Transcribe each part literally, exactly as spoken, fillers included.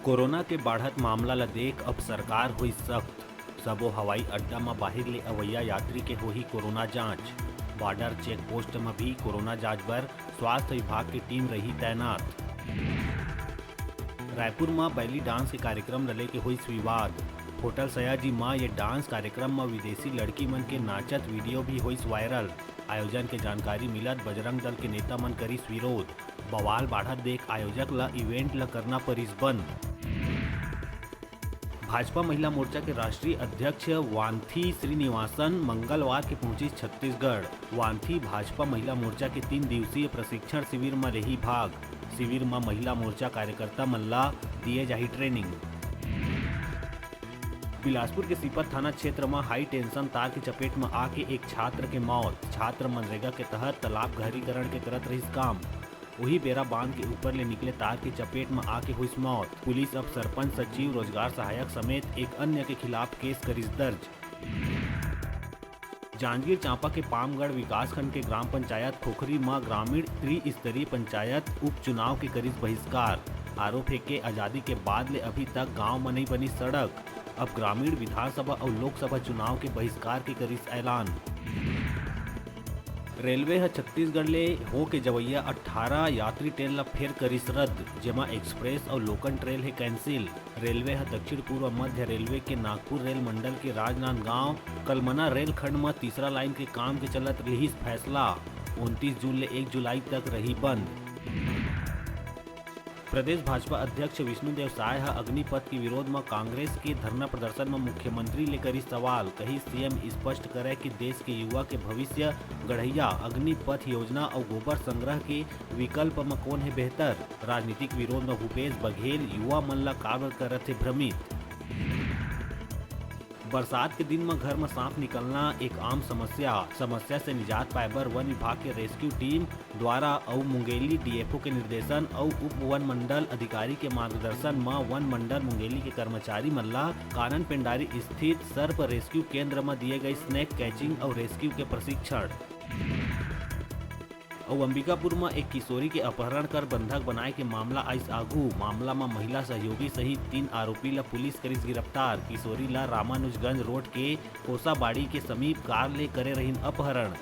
Corona के बाढ़त मामला ल देख अब सरकार होइस सख्त। सबो हवाई अड्डा म बाहिर ले अवइया यात्री के होही कोरोना जांच। बॉर्डर चेक पोस्ट म भी कोरोना जांच बर स्वास्थ्य विभाग के टीम रही तैनात। रायपुर म बैली डांस के कार्यक्रम ल लेके होइस विवाद। होटल सयाजी म ये डांस कार्यक्रम म विदेशी लड़की मन के नाचत वीडियो भी होइस वायरल। आयोजन के जानकारी मिलत बजरंग दल के नेता मन करिस विरोध। बवाल बाढ़त देख आयोजक ल इवेंट ल करना परिस बंद। भाजपा महिला मोर्चा के राष्ट्रीय अध्यक्ष वांथी श्रीनिवासन मंगलवार के पहुंचिस छत्तीसगढ़। वांथी भाजपा महिला मोर्चा के तीन दिवसीय प्रशिक्षण शिविर म लेही भाग। शिविर म महिला मोर्चा कार्यकर्ता मन ला दिए जाही ट्रेनिंग। बिलासपुर के सीपत थाना क्षेत्र म हाई टेंशन तार के चपेट म आके एक छात्र के मौत। छात्र मनरेगा के तहत तालाब गहरीकरण के करत रहिस काम। उही बेरा बांध के ऊपर ले निकले तार के चपेट म आके होइस मौत। पुलिस अब सरपंच, सचिव, रोजगार सहायक समेत एक अन्य के खिलाफ केस करिस दर्ज। जांजगीर चांपा के पामगढ़ विकासखंड के ग्राम पंचायत खोखरी म ग्रामीण त्रिस्तरीय पंचायत उपचुनाव के करिस बहिष्कार। आरोप हे के आजादी के बाद ले अभी तक गांव म नइ बनिस सड़क। अब ग्रामीण विधानसभा अउ लोकसभा चुनाव के बहिष्कार के करिस ऐलान। रेलवे ह छत्तीसगढ़ ले होके जवइया अट्ठारह यात्री ट्रेन ल फेर करिस रद्द, जेमा एक्सप्रेस अउ लोकल ट्रेन हे कैंसिल। रेलवे ह दक्षिण पूर्व मध्य रेलवे के नागपुर रेल मंडल के राजनांदगांव कलमना रेलखंड म तीसरा लाइन के काम के चलत लिहिस फैसला। उनतीस जून ले एक जुलाई तक रही बंद। प्रदेश भाजपा अध्यक्ष विष्णुदेव साय ह अग्निपथ के विरोध म कांग्रेस के धरना प्रदर्शन म मुख्यमंत्री ले करिस सवाल, कहिस सीएम स्पष्ट करय कि देश के युवा के भविष्य गढ़इया अग्निपथ योजना अउ गोबर संग्रह के विकल्प म कोन हे बेहतर। राजनीतिक विरोध म भूपेश बघेल युवा मन ल काबर करत हे भ्रमित। बरसात के दिन म घर म सांप निकलना एक आम समस्या। समस्या से निजात पाए बर वन विभाग के रेस्क्यू टीम द्वारा अउ मुंगेली डीएफओ के निर्देशन अउ उप वन मंडल अधिकारी के मार्गदर्शन म वन मंडल मुंगेली के कर्मचारी मन ला कानन पेंडारी स्थित सर्प रेस्क्यू केंद्र म दिए गए स्नेक कैचिंग अउ रेस्क्यू के प्रशिक्षण। अउ अंबिकापुर म एक किशोरी के अपहरण कर बंधक बनाए के मामला आइस आघू। मामला म महिला सहयोगी सहित तीन आरोपी ल पुलिस करिस गिरफ्तार। किशोरी ल रामानुजगंज रोड के कोसाबाड़ी के समीप कार ले करे रहिन अपहरण।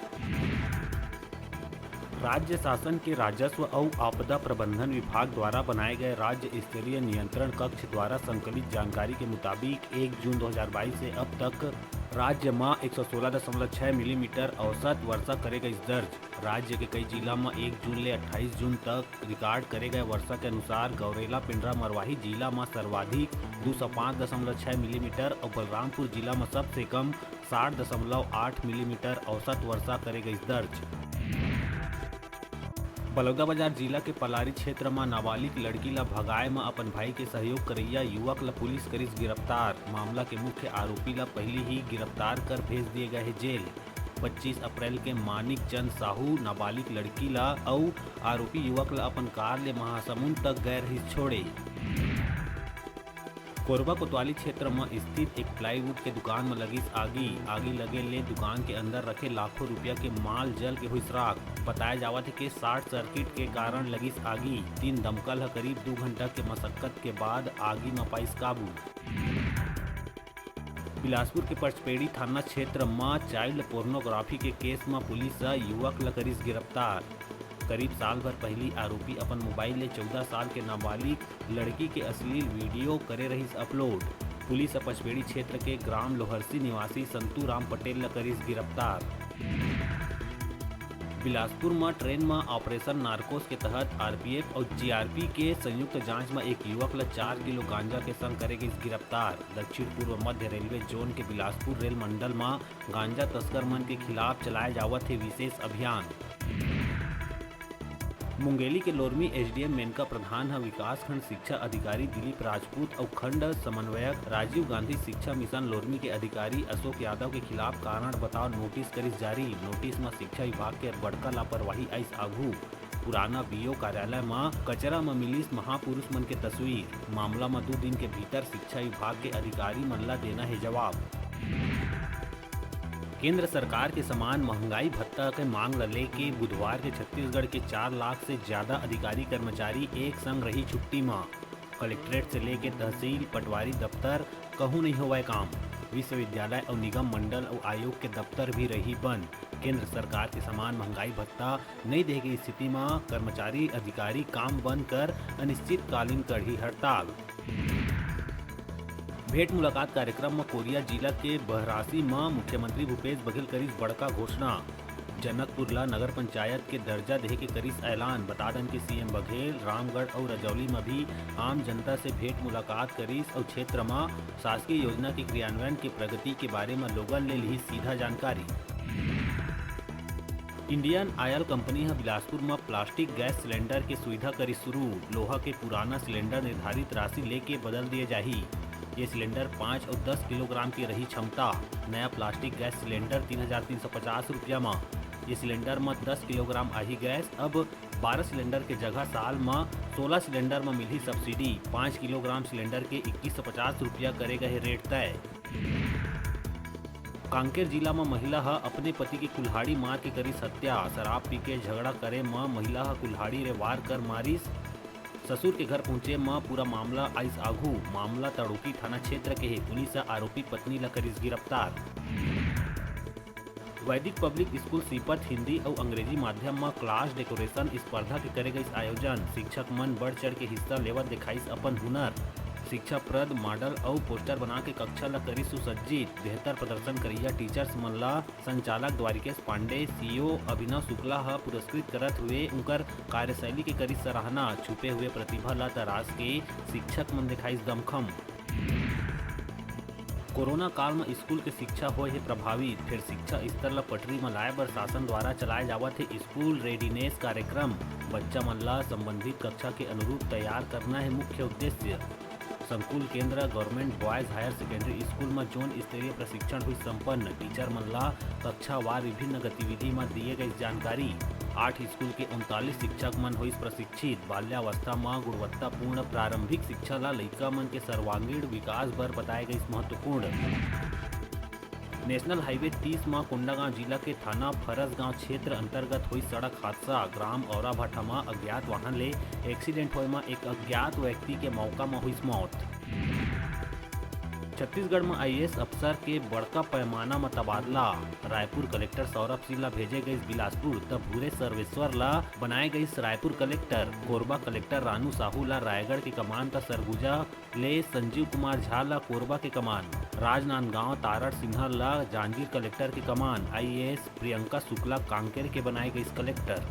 राज्य शासन के राजस्व अउ आपदा प्रबंधन विभाग द्वारा बनाए गए राज्य स्तरीय नियंत्रण कक्ष द्वारा संकलित जानकारी के मुताबिक, एक जून दो हज़ार बाईस से अब तक राज्य म एक सौ सोलह दशमलव छह मिलीमीटर औसत वर्षा करे गइस दर्ज। राज्य के कई जिला म एक जून ले अट्ठाईस जून तक रिकॉर्ड करे गए वर्षा के अनुसार, गौरेला, पेंड्रा, मरवाही जिला म सर्वाधिक दो सौ पाँच दशमलव छह मिलीमीटर अउ बलरामपुर जिला म सबसे कम साठ दशमलव आठ मिलीमीटर औसत वर्षा करे गइस दर्ज। बलौदाबाजार जिला के पलारी क्षेत्र म नाबालिग लड़की ल भगाए म अपन भाई के सहयोग करइया युवक ल पुलिस करिस गिरफ्तार। मामला के मुख्य आरोपी ल पहिली ही गिरफ्तार कर भेज दिए गए हे जेल। पच्चीस अप्रैल के मानिक चंद साहू नाबालिग लड़की ल अउ आरोपी युवक ल अपन कार ले महासमुंद तक गए रहिस छोड़े। कोरबा कोतवाली क्षेत्र म स्थित एक प्लाईवुड के दुकान म लगिस आगी। आगी लगे ले दुकान के अंदर रखे लाखों रुपया के माल जल के होइस राख। बताया जावत हे कि शॉर्ट सर्किट के कारण लगिस आगी। तीन दमकल ह करीब दू घंटा के मशक्कत के बाद आगी म पाइस काबू। बिलासपुर के पचपेड़ी थाना क्षेत्र म चाइल्ड पोर्नोग्राफी के केस म पुलिस ह युवक ल करिस गिरफ्तार। करीब साल भर पहिली आरोपी अपन मोबाइल ले चौदह साल के नाबालिग लड़की के अश्लील वीडियो करे रहिस अपलोड। पुलिस ह पचपेड़ी क्षेत्र के ग्राम लोहरसी निवासी संतू राम पटेल ल करिस गिरफ्तार। बिलासपुर म ट्रेन म ऑपरेशन नार्कोस के तहत आरपीएफ अउ जीआरपी के संयुक्त जांच म एक युवक ल चार किलो गांजा के संग करे गइस गिरफ्तार। दक्षिण पूर्व मध्य रेलवे जोन के बिलासपुर रेल मंडल म गांजा तस्कर मन के खिलाफ चलाए जावत हे विशेष अभियान। मुंगेली के लोरमी एसडीएम मेनका प्रधान ह विकासखंड शिक्षा अधिकारी दिलीप राजपूत अउ खंड समन्वयक राजीव गांधी शिक्षा मिशन लोरमी के अधिकारी अशोक यादव के खिलाफ कारण बताओ नोटिस करिस जारी। नोटिस म शिक्षा विभाग के बड़का लापरवाही आइस आघू। पुराना बीओ कार्यालय म कचरा म मिलिस महापुरुष मन के तस्वीर। मामला म दू दिन के भीतर शिक्षा विभाग के अधिकारी मन ला देना हे जवाब। केंद्र सरकार के समान महंगाई भत्ता के मांग ल लेके बुधवार के छत्तीसगढ़ के चार लाख से ज्यादा अधिकारी कर्मचारी एक संग रही छुट्टी म। कलेक्ट्रेट से लेके तहसील पटवारी दफ्तर कहूं नहीं होवय काम। विश्वविद्यालय अउ निगम मंडल अउ आयोग के दफ्तर भी रही बंद। केंद्र सरकार के समान महंगाई भत्ता नइ देहे के स्थिति म कर्मचारी अधिकारी काम बंद कर अनिश्चितकालीन करही हड़ताल। भेंट मुलाकात कार्यक्रम म कोरिया जिला के बहरासी म मुख्यमंत्री भूपेश बघेल करिस बड़का घोषणा। जनकपुर ला नगर पंचायत के दर्जा देहे के करिस ऐलान। बता दन के सीएम बघेल रामगढ़ अउ रजौली म भी आम जनता से भेंट मुलाकात करिस अउ क्षेत्र म शासकीय योजना के क्रियान्वयन के प्रगति के बारे म लोगन ले लिहिस सीधा जानकारी। इंडियन ऑयल कंपनी ह बिलासपुर म प्लास्टिक गैस सिलेंडर के सुविधा करिस शुरू। लोहा के पुराना सिलेंडर निर्धारित राशि लेके बदल दिए जाही। ये सिलेंडर पाँच अउ दस किलोग्राम के रही क्षमता। नया प्लास्टिक गैस सिलेंडर तीन हजार तीन सौ पचास रुपया म। ये सिलेंडर म दस किलोग्राम आही गैस। अब बारह सिलेंडर के जगह साल म सोलह सिलेंडर म मिलही सब्सिडी। पाँच किलोग्राम सिलेंडर के इक्कीस सौ पचास रुपया करे गए रेट तय। कांकेर जिला म महिला ह अपने पति के कुल्हाड़ी मार के करिस हत्या। शराब पी के झगड़ा करे म महिला ह कुल्हाड़ी ले वार कर मारिस। ससुर के घर पहुंचे म पूरा मामला आइस आघू। मामला तड़ोकी थाना क्षेत्र के हे। पुलिस ह आरोपी पत्नी ल करिस गिरफ्तार। वैदिक पब्लिक स्कूल सीपत हिंदी अउ अंग्रेजी माध्यम म क्लास डेकोरेशन स्पर्धा के करे गइस आयोजन। शिक्षक मन बढ़ चढ़ के हिस्सा लेवत दिखाइस अपन हुनर। शिक्षा प्रद मॉडल अउ पोस्टर बना के कक्षा ल करिस सुसज्जित। बेहतर प्रदर्शन करइया टीचर्स मन ल संचालक द्वारिकेश पांडे, सीईओ अभिनव शुक्ला ह पुरस्कृत करत हुए उनकर कार्यशैली के करिस सराहना। छुपे हुए प्रतिभा ल तराश के शिक्षक मन दिखाइस दमखम। कोरोना काल म स्कूल के शिक्षा होए हे प्रभावित, फेर शिक्षा स्तर ल पटरी म लाए बर शासन द्वारा चलाए जावत हे स्कूल रेडीनेस कार्यक्रम। बच्चा मन ल संबंधित कक्षा के अनुरूप तैयार करना हे मुख्य उद्देश्य। संकुल केंद्र government boys higher secondary school म जोन स्तरीय प्रशिक्षण हुई संपन्न। टीचर मन ल कक्षावार विभिन्न गतिविधि म दिए गई जानकारी। आठ स्कूल के उनतालीस शिक्षक मन होइस प्रशिक्षित। बाल्यावस्था म गुणवत्तापूर्ण प्रारंभिक शिक्षा ल लइका मन के सर्वांगीण विकास बर बताए गइस महत्वपूर्ण। नेशनल हाईवे तीस म कोंडागांव जिला के थाना फरसगांव क्षेत्र अंतर्गत होइस सड़क हादसा। ग्राम औराभाठा म अज्ञात वाहन ले एक्सीडेंट होए म एक अज्ञात व्यक्ति के मौका म होइस मौत। छत्तीसगढ़ म आईएएस अफसर के बड़का पैमाना म तबादला। रायपुर कलेक्टर सौरभ सिंह ला भेजे गइस बिलासपुर, त भूरे सर्वेश्वर ला बनाए गइस रायपुर कलेक्टर। कोरबा कलेक्टर रानू साहू ला रायगढ़ के कमान, त सरगुजा ले संजीव कुमार झा ला कोरबा के कमान। राजनांदगांव तारड़ सिन्हा ला जांजगीर कलेक्टर के कमान। आईएएस प्रियंका शुक्ला कांकेर के बनाए गइस कलेक्टर।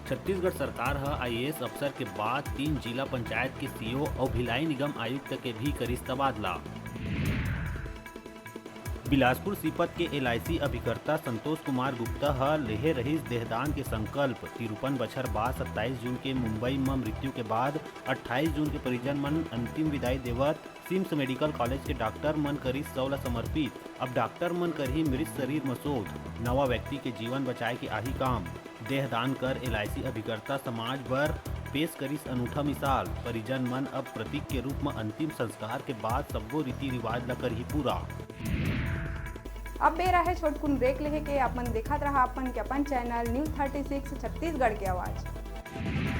छत्तीसगढ़ सरकार ह आईएएस अफसर के बाद तीन जिला पंचायत के सीईओ अउ भिलाई निगम आयुक्त के भी करिस तबादला। बिलासपुर सीपत के एलआईसी अभिकर्ता संतोष कुमार गुप्ता ह लेहे रहिस देहदान के संकल्प। तिरपन बछर बाद सत्ताईस जून के मुंबई म मृत्यु के बाद अट्ठाईस जून के परिजन मन अंतिम विदाई देवत सिम्स मेडिकल कॉलेज के डॉक्टर मन करिस शव ल समर्पित। अब डॉक्टर मन करही मृत शरीर म शोध, नवा व्यक्ति के जीवन बचाए के आही काम। देहदान कर एलआईसी अभिकर्ता समाज बर पेश करिस अनूठा मिसाल। परिजन मन अब प्रतीक के रूप म अंतिम संस्कार के बाद सब्बो रीति रिवाज ल करही पूरा। अब बेरा हे छोटकुन ब्रेक लेहे के। आप मन देखत रहा अपन के अपन channel news thirty six Chhattisgarh के आवाज़।